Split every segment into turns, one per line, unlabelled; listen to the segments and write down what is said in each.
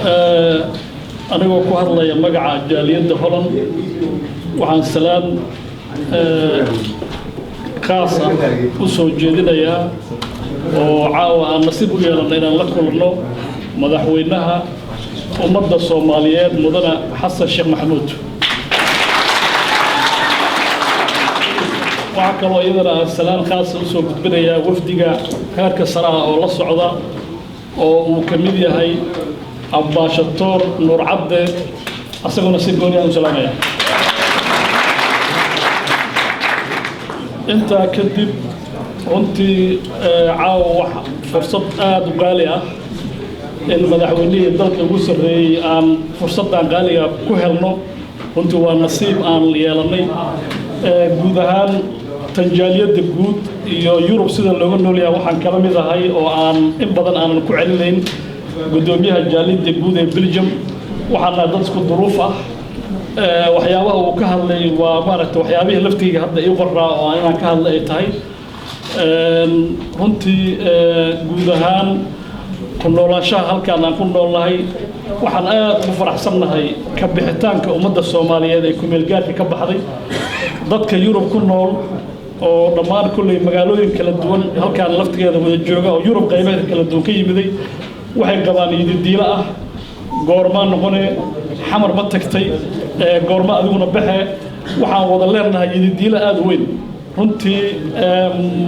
Anigoo ku hadlaya magaca jaaliyadda Holland, waxaan salaan khaas ah u soo jeedinayaa oo caawa aan nasiib u yeelanna inaan la kulanno madaxweynaha ummadda Soomaaliyeed, Mudane Xasan Sheekh Maxamuud. Waxaa kaloo iyadana aan salaan khaasa usoo gudbinayaa wafdiga heerka saraha oo la socda, oo uu ka mid yahay Ambaashatoor Nuur Cabde, asaguna si gooni aan u salaamaya. Intaa kadib, runtii caawa wax fursad aada u qaali ah in madaxweynihii dalka ugu sarreeyey aan fursaddan qaaliga ku helno, runtii waa nasiib aan yeelannay. Guud ahaan tanjaaliyadda guud iyo Yurub sida looga noolyahay, waxaan kala mid ahay oo aan in badan aanan ku celinayn guddoomiyaha jaaliyadda guud ee Belgium. Waxaan nahay dad isku duruuf ah. Waxyaabaha uu ka hadlay waa maaragtay waxyaabihii laftigeyga hadda ii qoraa oo inaan ka hadlay ay tahay. Runtii guud ahaan ku noolaanshaha halkaan aan ku noolnahay, waxaan aada ugu faraxsannahay ka bixitaanka ummadda Soomaaliyeed ee kumeelgaarka ka baxday. Dadka Yurub ku nool oo dhammaan kolley magaalooyin kala duwan halkaan laftigeeda wada jooga oo Yurub qaybaheeda kala duwan ka yimiday, waxay qabaan yididiilo ah: goormaa noqonee? Xamar ma tagtay? Goorma adiguna baxee? Waxaan wada leenahay yididiilo aada u weyn. Runtii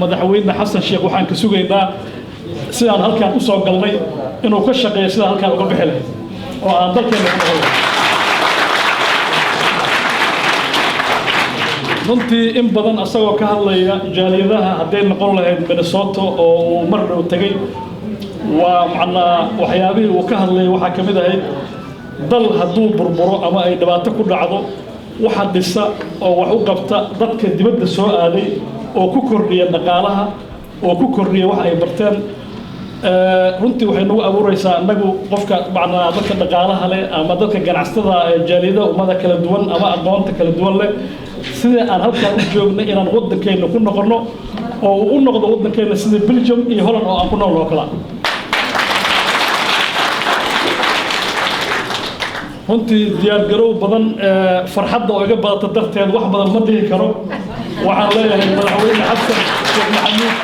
madaxweyne Xasan Sheekh waxaan ka sugaynaa sidaan halkaan u soo galnay inuu ka shaqeeyo sidaan halkaan uga bixi lahayd oo aan dalkeena ku noqon lahayd. Runtii in badan asagoo ka hadlaya jaaliyadaha, hadday noqon lahayd Minnesota oo uu mar dhow tegey, waa macnaa waxyaabihii uu ka hadlayay waxaa ka mid ahayd dal hadduu burburo ama ay dhibaato ku dhacdo, waxa dhisa oo wax u qabta dadka dibadda soo aaday oo ku kordhiya dhaqaalaha oo ku kordhiya wax ay barteen. Runtii waxay nagu abuureysaa innagu qofka macnaa dadka dhaqaalaha leh ama dadka ganacsatada ee jaaliyadaha ummada kala duwan ama aqoonta kala duwan leh, sida aan halkaan u joognay inaan waddankeenna ku noqonno oo uu u noqdo waddankeenna sida Belgium iyo Holland oo aan ku nool oo kala. Runtii diyaargarow badan, farxadda oo iga badata darteed wax badan ma dhihi karo. Waxaan leeyahay madaxweyne Xasan Sheekh Maxamuud,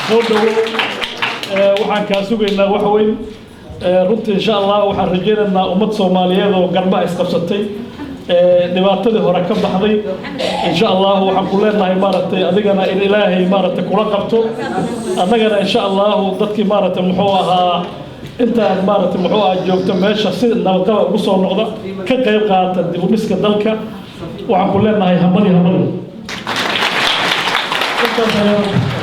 soo dhowow. Waxaan kaa sugaynaa wax weyn. Runtii insha Allah waxaan rajaynaynaa ummad Soomaaliyeed oo garbaha isqabsatay, dhibaatadii hore ka baxday. Insha Allah waxaan ku leenahay maaragtay adigana in Ilaahay maaragtay kula qabto, annagana insha Allahu dadkii maaragtay muxuu ahaa intaad maaragtay muxuu ahaa joogto meesha si nabadqaba ugu soo noqda, ka qayb qaata dib u dhiska dalka. Waxaan ku leenahay hambali, hambali. Intaas ayaan.